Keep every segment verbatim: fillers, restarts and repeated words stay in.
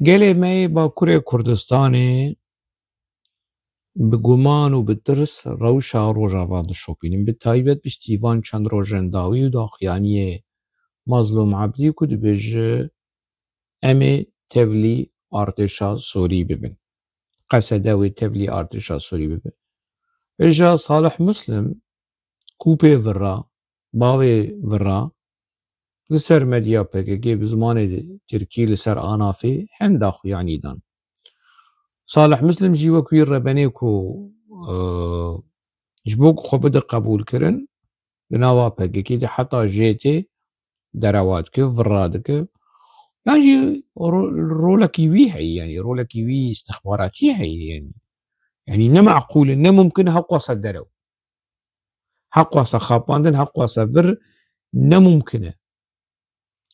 Gelê me yê Bakurê Kurdistanê bi guman û bi tirs rewşa Rojava dişopînin. Bi taybet piştî van çend rojên dawî û daxuyaniyê Mazlûm Ebdî ku dibêje, em ê tevlî artêşa Sûrî bibin. Qesede wê tevlî artêşa Sûrî bibe. Îja Salih Muslim, ku pê vira, bavê vira, li ser medya P K K bi zimanê tirkî li ser Anafê henda xuyanî dan. Salih Muslim jî wekî rebenê ku, e, ji bo ku xwe bide qebûlkirin, di nava P K K de heta jê tê derewa dike, vira dike. Yan jî ro-, rolekî wî heye, yanî rolekî wî istixbaratî heye, yanî. Yanî ne meqûl e, ne mumkin e, heqwasa derew. Heqwasa xapandin, heqwasa vir ne mumkin e.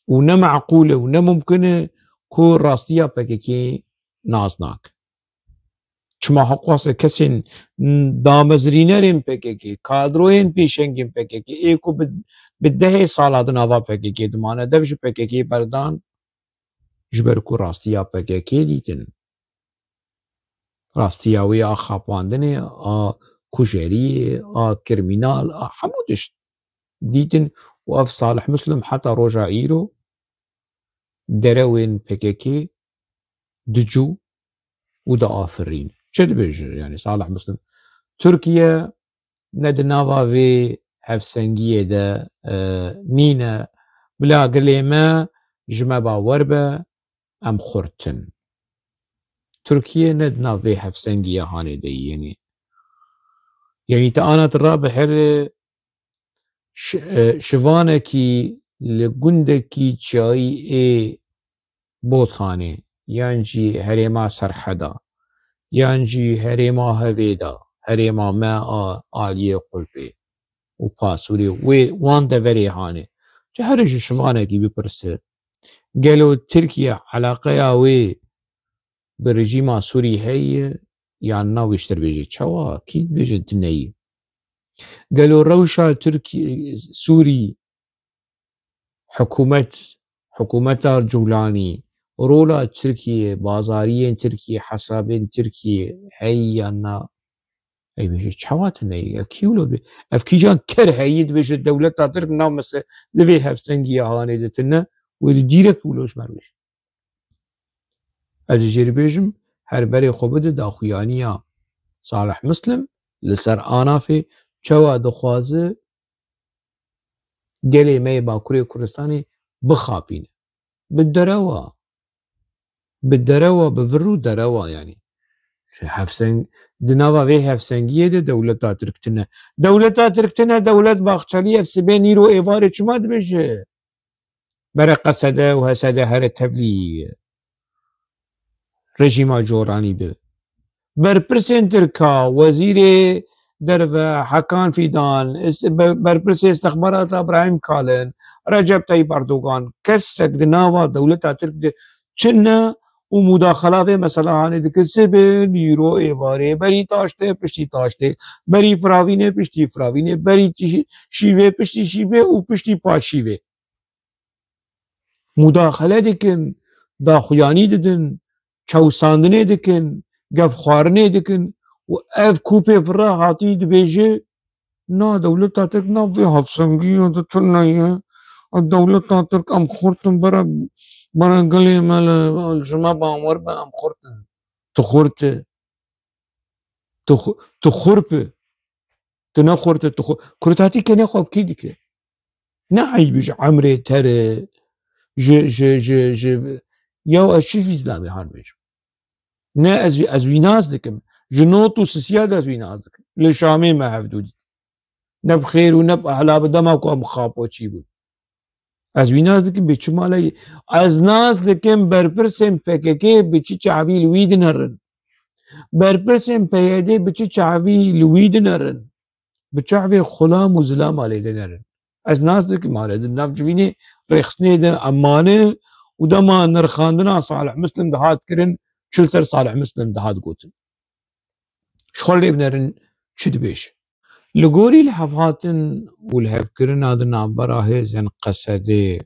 Û ne meqûl e û ne mumkin e ku rastiya P K K nas nake. Çima heqwasa kesên damezrînerên P K K, kadroyên pêşengên P K K, ê ku bi, bi dehê sala di nava P K K dimane, dev ji P K K berdan, ji ber ku rastiya P K K dîtin. Rastiya wê a xapandinê, a kujeriyê, a krîmînal, a hemû tişt dîtin û ev Salih Muslim heta roja îro derewên P K K dicû û diafirîn. Çi dibêje, yanî Salih Muslim? Tirkiye ne di nava vê hevsengiyê de, e, nîne. Bila gelê me, ji me bawer be, em xurt in. Tirkiye ne di nav vê hevsengiya hanê de yî, yanî. Yanî te ana tu rabe here ş-, e, şivanekî li gundekî çiyayî ê Botanê, yan jî herêma Serheda, yan jî herêma Hevêda, herêma me a aliyê Qulpê û Pasûrê, wê wan deverê hanê. Tu here ji şivanekî bipirse, gelo Tirkiye eleqeya wê bi rejîma Sûrî heye yan na? Wê ji te re bêje çawa? Kî dibêje tu neyî? Gelo rewşa Tirkiye, Sûrî, hikûmet, hikûmeta Cûlanî, rola Tirkiye, bazariyên Tirkiye, hesabên Tirkiye heye yan na? Ey bêje çawa tu neyî? Ev kî wilo dibê? Ev kîjan ker heyî dibêje dewleta Tirk nav mese li vê hevsengiya hanê de tune? Wê li dîrek wilo ji me re bêje. Ez ê jê re bêjim, her berê xwe bide daxuyaniya Salih Muslim li ser Anafê, çawa dixwaze gelê me yê Bakurê Kurdistanê bixapîne. Bi derewa, bi derewa, bi vir û derewa, yanî. Hevseng-, di nava vê hevsengiyê de dewleta Tirk tune. Dewleta Tirk tune, dewlet Baxçelî ev sibê nîro êvarê çima dibêje? Bere Qesede û Hesede here tevlî rejîma Coranî bi. Berpirsên Tirka, wezîrê derve Hakan Fîdan, is-, be-, berpirsê istixbarata Brahîm Kalin, Recep Tayyip Erdogan, kesek di nava dewleta Tirk de çine û mudaxela vê mesela hanê dike, sibê, nîro, êvarê, berî taştê, piştî taştê, berî firavînê, piştî firavînê, berî çi-, şîvê, piştî şîvê û piştî paşîvê. Mudaxele dikin, daxuyanî didin, çewsandinê dikin, gefxwarinê dikin û ev ku pê vira hatî dibêje, na, dewleta Tirk nav vê hevsengiya de tune ye. Dewleta Tirk, em xurt in, bere, bere gelê me li, ji me bawer be, em xurt in. Tu xurt î. Tu xu-, tu xurp î. Tu ne xurt î, tu xu-, kurtatî kenê xwe bi kî dike? Ne eyb ji emrê te re, ji, ji, ji, ji, ya ez çi vî zilamê har bêjim? Ne, ez, ez wî nas dikim. Ji not û sisiya de ez wî nas dikim. Li Şamê me hevdû dît. Ne bi xêr û ne bi ehla bi dema ku em xapoçî bûn. Ez wî nas dikim bê çi maleyî. Ez nas dikim berpirsên P K K bi çi çavî li wî dinerin. Berpirsên P Y D bi çi çavî li wî dinerin. Bi çavê xulam û zilama lê dinerin. Ez nas dikim, hale di nav civînê rêxistinê de em mane û dema nirxandina Salih Muslim dihat kirin, çi li ser Salih Muslim dihat gotin. Ji xwe lê binerin çi dibêje. Li gorî lihevhatin û lihevkirina di navbera hêzên Qesedê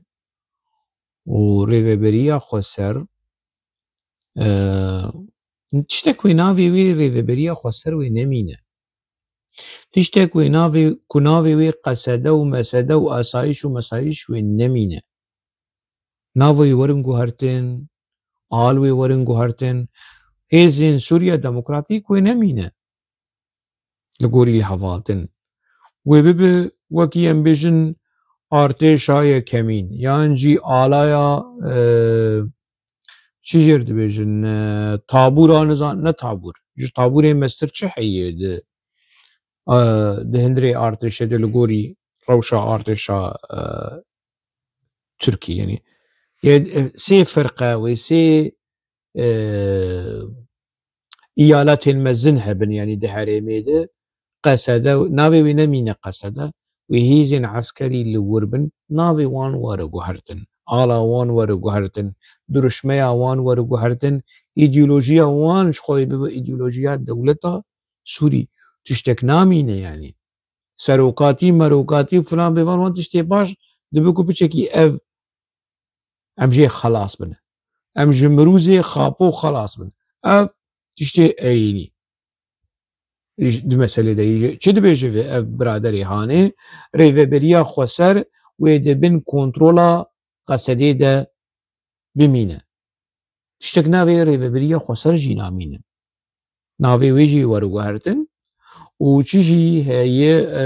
û Rêveberiya Xweser, Ee, tiştek wê navê wê rêveberiya xweser wê nemîne. Tiştek wê navê, ku navê wê qesede û mesede û asayîş û mesayîş wê nemîne. Nav wê werin guhertin, al wê werin guhertin. Hêzên Sûriya Demokratîk wê nemîne li gorî lihevhatin. Wê bibe wekî em bêjin artêşa yekemîn, yan jî alaya, e, çi jêr dibêjin, e, tabûra nizan, ne tabûr. Ji tabûrê mestir çi heye di, e, di hundirê artêşê de li gorî rewşa artêşa, e, Tirkî, yanî, e, e, sê firqe wê, sê, e, îyaletên mezin hebin, yanî di herêmê de qesede, navê wê nemîne qesede, wê hêzên eskerî li wir bin, navê wan were guhertin, ala wan were guhertin, diruşmeya wan were guhertin, îdeolojiya wan ji xwe bibe îdeolojiya dewleta Sûrî, tiştek namîne yanî. Serokatî, merokatî, filan bêvan wan tiştê baş dibe ku piçekî ev, em jê xelas bin. Em ji mirûzê xapo xelas bin. Ev tiştê erênî. Di meselê de yî çi dibêje vê ev biraderê hanê? Rêveberiya xweser wê di bin kontrola qesedê de bimîne. Tiştek navê rêveberiya xweser jî namîne. Navê wê jî were guhertin û çi jî heye, e,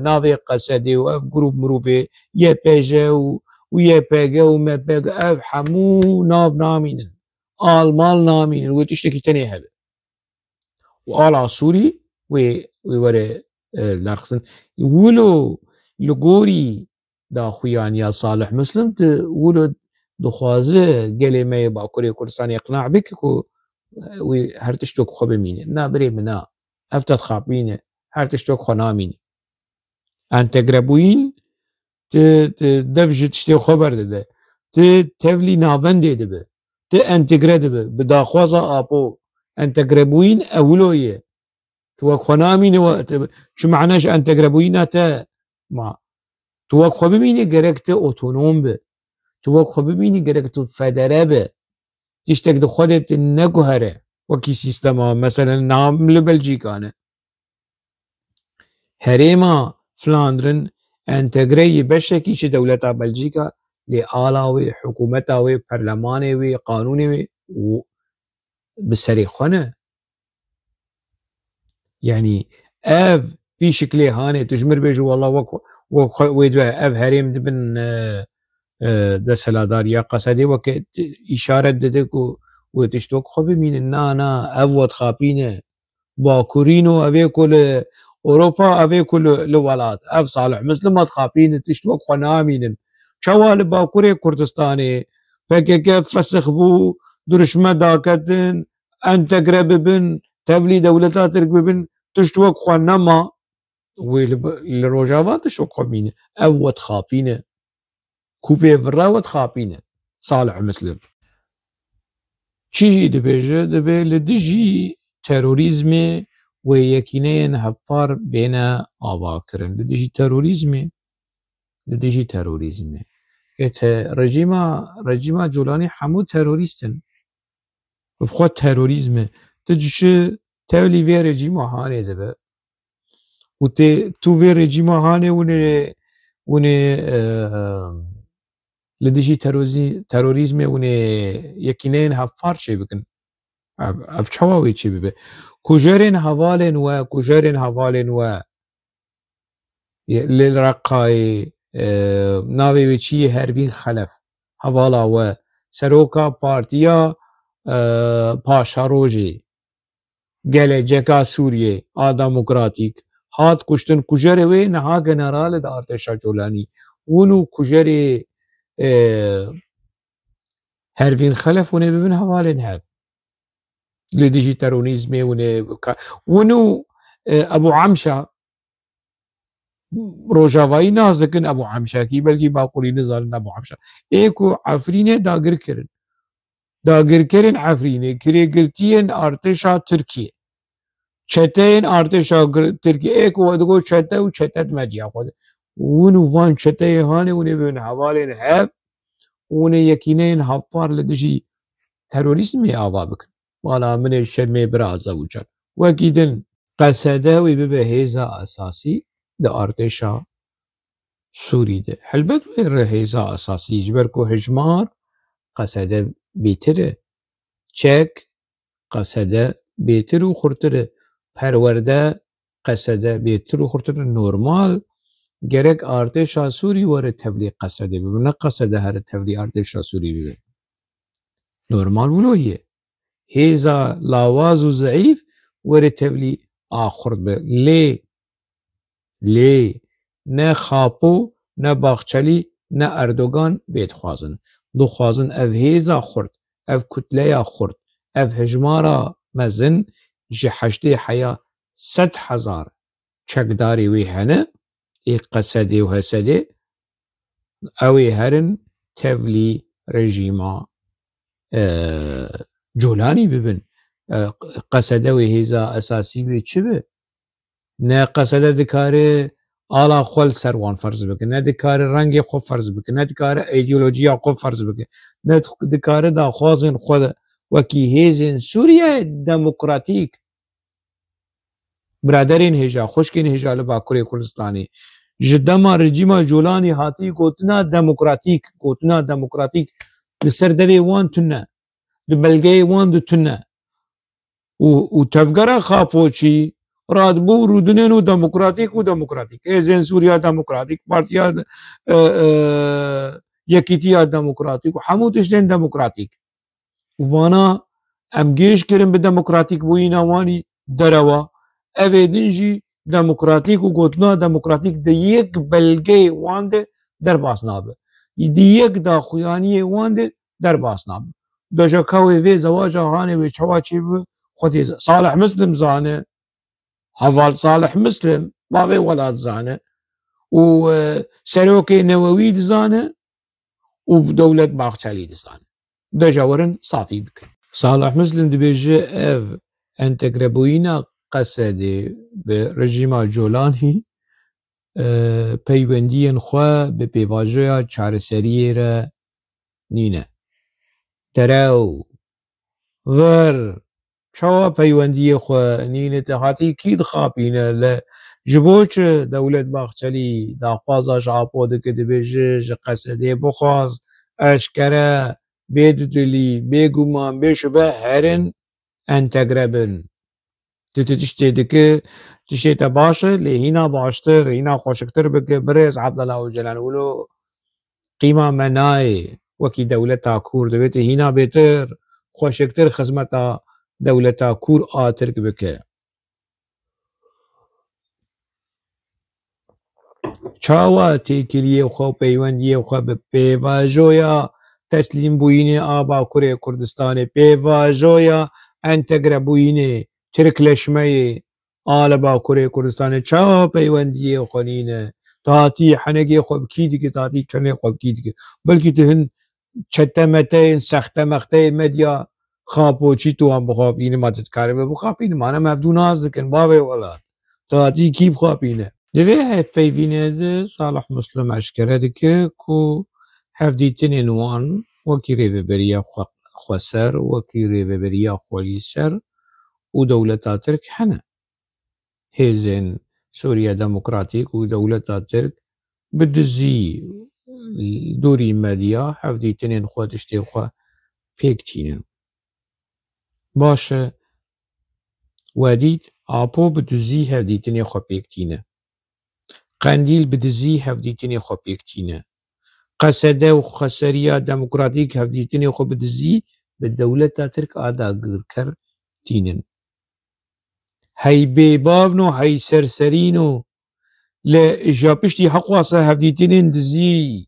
navê qesedê û ev grûp mirûpê Y P J û, û Y P G û M P G, ev hemû nav namînin. Al mal namînin. Wê tiştekî tenê hebe. Û ala Sûrî wê, wê were, e, derxistin. Wilo li gorî daxuyaniya Salih Muslim, tu wilo dixwaze gelê me yê Bakurê Kurdistanê iqna bike ku wî her tişt wek xwe bimîne. Na birê min, na. Ev te dixapîne. Her tişt wek xwe namîne. Entegrebûyîn, tu, tu dev ji tiştê xwe berdide. Tu tevlî navendê dibe. Tu entegre dibe. Bi daxwaza apo. Entegrebûyîn ew wilo ye. Tu wek xwe namîne we, tu, çi mane ji entegrebûyîna te ma? Tu wek xwe bimîne gerek tu otonom be. Tu wek xwe bimîne gerek tu federe be. Tiştek di xwe de tu neguhere. Wekî sîstema, meselen, nam li Belcîka ne. Herêma Flandrin entegre yî beşekî ji dewleta Belcîka, lê ala wê, hikûmeta wê, perlemanê wê, qanûnê wê û bi serê xwe ne. Yanî ev vî şiklê hanê, tu ji mir bêjî, wela wek, wek xwe, wê dibe ev herêm dibin, e, e, desthilatdariya qesedê, weke t-, îşaret dide ku wê tişt wek xwe bimînin. Na, na, ev we dixapîne. Bakurîn û evê ku li Ewropa, evê ku li, li welat. Ev Salih Muslim we dixapîne, tişt wek xwe namînin. Çawa li Bakurê Kurdistanê P K K fesix bû, diruşme daketin, entegre bibin, tevlî dewleta Tirk bibin, tişt wek xwe nema, wê li, li Rojava tişt wek xwe bîne. Ev we dixapîne. Kûpê vira we dixapîne. Salih Muslim. Çi jî dibêje, dibê li dijî terorîzmê wê yekîneyên hevpar bêne avakirin. Li dijî terorîzmê, li dijî terorîzmê. Ê te rejîma, rejîma Colanî hemû terorîst in. Bi xwe terorîzm e. Tu dişi tevlî vê rejîma hanê dibe. Û tê, tu vê rejîma hanê hûn ê, hûn ê, e, li dijî terozî-, terorîzmê hûn ê yekîneyên hevpar çêbikin. Ev, ev çawa wê çêbibe? Kujerên hevalên we, kujerên hevalên we. Li Reqayê, e, navê wê çi ye? Hervîn Xelef. Hevala we, seroka partiya, e, paşerojê, Geleceka Sûriyê a Demokratîk, hat kuştin. Kujerê wê niha general e di artêşa Colanî. Hûn û kujerê, e, Hervîn Xelef hûn ê bibin hevalên hev. Li dijî terorîzmê hûn ê ka-, hûn û, e, Ebû Emşa, Rojavayî nas dikin Ebû Emşakî, belkî Bakurî nizanin Ebû Emşa. Ê ku Efrînê dagir kirin. Dagirkerên Efrînê, kirêgirtiyên artêşa Tirkiyê, çeteyên artêşa gir-, Tirkiyê, ê ku we digot çete û çete di medya xwe de. Hûn û van çeteyê hanê hûn ê bibin hevalên hev, hûn ê yekîneyên hevpar li dijî terorîzmê ava bikin. Bala min ê şermê bira zewcan. Wekî din, Qesede wê bibe hêza esasî di artêşa Sûrî de. Helbet wê re hêza esasî, ji ber ku hejmar Qesede bêtir e, çek Qesede bêtir û xurtir e, perwerde Qesede bêtir û xurtir e. Normal, gerek artêşa Sûrî were tevlî Qesede bibe, ne Qesede here tevlî artêşa Sûrî bibe. Normal wilo ye. Hêza lawaz û zeîf were tevlî a xurt be. Lê, lê ne Xapo, ne Baxçelî, ne Erdogan vê dixwazin. Dixwazin ev hêza xurt, ev kutleya xurt, ev hejmara mezin ji heştê heya sed hezar çekdarê wê hene, ê Qesedê û Hesedê, ew ê herin tevlî rejîma, e, Colanî bibin. E, Qesede wê hêza esasî wê çi be? Ne Qesede dikare ala xwe li ser wan ferz bike, ne dikare rengê xwe ferz bike, ne dikare îdeolojiya xwe ferz bike, ne dikare daxwazên xwe de wekî hêzên Sûriyeyê demokratîk, biraderên hêja, xwişkên hêja li Bakurê Kurdistanê, ji dema rejîma Colanî hatî gotina demokratîk, gotina demokratîk li ser devê wan tune, di belgeyê wan de tune. Û, û tevgera Xapoçî radibû rûdinên û demokratîk û demokratîk. Hêzên Sûriya Demokratîk, Partiya, e, e, Yekîtiya Demokratîk û hemû tiştên demokratîk. Û vana em gêj kirin bi demokratîkbûyîna wanî derewa. Evê din jî demokratîk û gotina demokratîk di yek belgeyê wan de derbas nabe. Di yek daxuyaniyê wan de derbas nabe. Deja ka wê vê zewaja hanê wê çawa çêbibe, xwedê z-, Salih Muslim zane, heval Salih Muslim, bavê welat zane û, e, serokê Newewî dizane û Dewlet Baxçelî dizane. Deja werin safî bikin. Salih Muslim dibêje ev entegrebûyîna Qesedê bi rejîma Colanî, e, peywendiyên xwe bi pêvajoya çareseriyê re nîne. Derew, vir, çawa peywendiyê xwe nîne, te hatî kî dixapîne? Li, ji bo çi Dewlet Baxçelî daxwaza ji Apo dike, dibêje ji Qesedê bixwaz, eşkere, bê dudilî, bê guman, bê şube herin entegre bin. Tu, tu tiştê dike, tiştê te baş e, lê hîna baştir, hîna xweşiktir bike, birêz Abdullah Ocalan. Wilo qîma me nayê wekî dewleta kûr, divê tu hîna bêtir, xweşiktir xizmeta dewleta kûr a Tirk bike. Çawa têkiliyê xwe û peywendiyê xwe bi pêvajoya teslîmbûyînê a Bakurê Kurdistanê, pêvajoya entegrebûyînê, tirkleşmeyê a li Bakurê Kurdistanê, çawa peywendiyê xwe nîne? Tatî henekê xwe bi kî dike, tatî kenê xwe bi kî dike? Belkî tu hin çetemeteyên, sextemexteyên medya Xapoçî tu wan bixapînî, ma tu dikarî bixapînî, ma ne mevdû nas dikin, bavê welat. Tatî kî bixapîne? Di vê hevpeyvînê de Salih Muslim eşkere dike ku hevdîtinên wan wekî rêveberiya xwe-, xweser, wekî rêveberiya xwelîser û dewleta Tirk hene. Hêzên Sûriya Demokratîk û dewleta Tirk bi dizî dorî medya hevdîtinên xwe, tiştê xwe pêk tînin. Baş e, we dît, Apo bi dizî hevdîtinê xwe pêk tîne. Qendîl bi dizî hevdîtinê xwe pêk tîne. Qesede û Xweseriya Demokratîk hevdîtinê xwe bi dizî bi dewleta Tirk a dagirker tînin. Hey bêbavno, hey serserîno, li ja piştî heqwasa hevdîtinên dizî,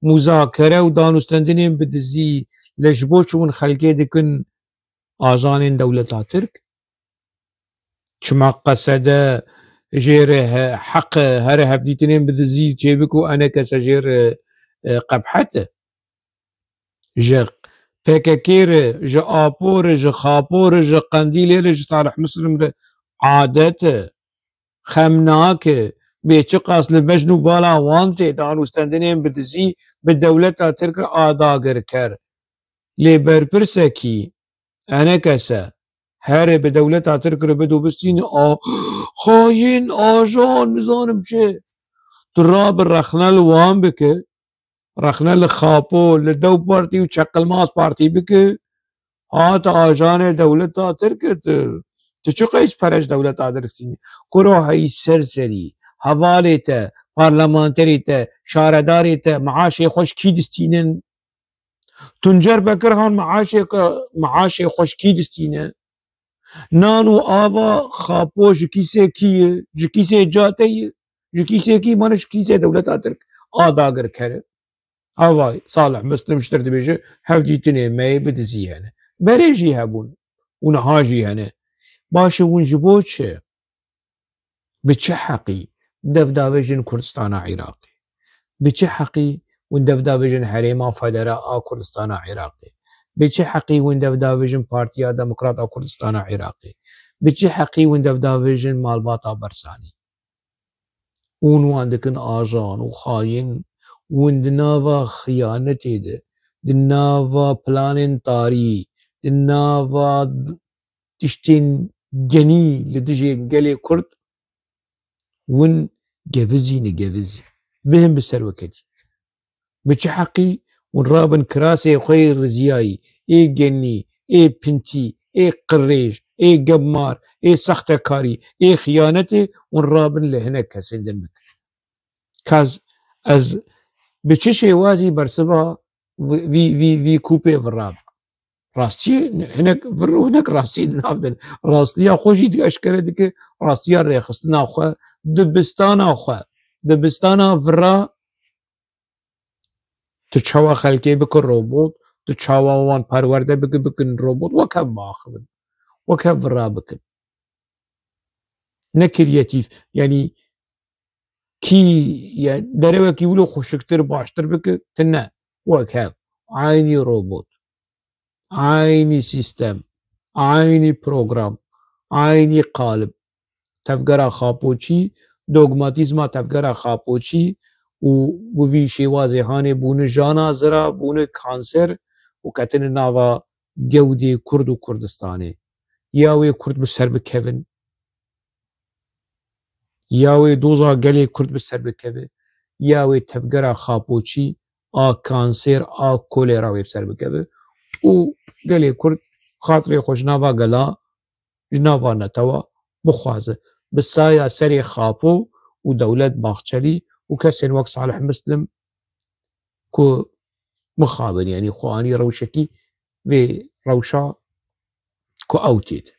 muzakere û danûstendinên bi dizî, li ji bo çûn xelkê dikin ajanên dewleta Tirk. Çima Qesede jê re he-, heq e here hevdîtinên bi dizî çêbik û enekese jê re, e, qebhet e? Ji P K K re, ji Apo re, ji Xapo re, ji Qendîlê re, ji Salih Muslim re adet e, xemnak e, bê çiqas li bejn û bala wan tê danûstendinên bi dizî bi dewleta Tirk re a dagirker. Lê berpirsekî enekese herê bi dewleta Tirk re bido bistîne, a, xayîn, ajan, nizanim çi. Tu rabi rexne li wan bike, rexne li Xapo, li Dew Partî û Çeqilmaz Partî bike, ha tu ajanê dewleta Tirk e, tu, tu çi qeys pere ji dewleta Tirk distînî? Kuro heyî serserî, hevalê te, parlamenterê te, şaredarê te, meaşê xwe ji kî distînin? Tuncer Bekirhan meaşê, meaşê xwe ji kî distîne? Nan û ava Xapo ji kîsê kî ye? Ji kîsê ca te ye? Ji kîsê kî? Mane ji kîsê dewleta Tirk a dagirker e. Ava Salih Muslim ji te re dibêje, hevdîtinê me yê bi dizî hene. Berê jî hebûn û niha jî hene. Baş e, hûn ji bo çi? Bi çi heqî dev davêjin Kurdistana Iraqê? Bi çi heqî hûn dev davêjin Herêma Federe a Kurdistana Iraqê? Bi çi heqî hûn dev davêjin Partiya Demokrat a Kurdistana Iraqê? Bi çi heqî hûn dev davêjin malbata Barzanî? Hûn wan dikin ajan û xayîn, hûn di nava xiyanetê de, di nava planên tarî, di nava tiştên genî li dijê gelê Kurd, hûn gevizî ne, gevizî. Bihin bi serweketî. Bi çi heqî hûn rabin kirasê xwe yê riziyayî, ê genî, ê pintî, ê qirêj, ê gemar, ê sextekarî, ê xiyanetê hûn rabin li hinek kesên din bikin? Kaz ez bi çi şêwazî bersiva vî, vî, vî, vî kûpê vira bikim? Rastiyê hinek vir û hinek rastiyê di nav de ne. Rastiya xwe jî eşkere dike, rastiya rêxistina xwe, dibistana xwe, dibistana vira. Tu çawa xelkê bike robot, tu çawa wan perwerde bike, bikin robot, wek hev biaxivin, wek hev vira bikin. Ne kriyatîf, yanî kî, yani derewekî wilo xweşiktir, baştir bike, tu ne, wek hev, aynî robot, aynî sîstem, aynî program, aynî qalib. Tevgera Xapoçî, dogmatîzma tevgera Xapoçî û bi vî şêwazê hanê bûne jana zira, bûne kanser û ketine nava gewdê Kurd û Kurdistanê. Ya wê Kurd bi ser bikevin, ya wê doza gelê Kurd bi ser bikeve, ya wê tevgera Xapoçî a kanser a kolera wê bi ser bikeve û gelê Kurd xatirê xwe ji nava gela, ji nava netewa bixwaze. Bi saya serê Xapo û Dewlet Baxçelî û kesên wek Salih Muslim ku mixabin, yanî xwe anî rewşekî vê rewşa ku ew tê de.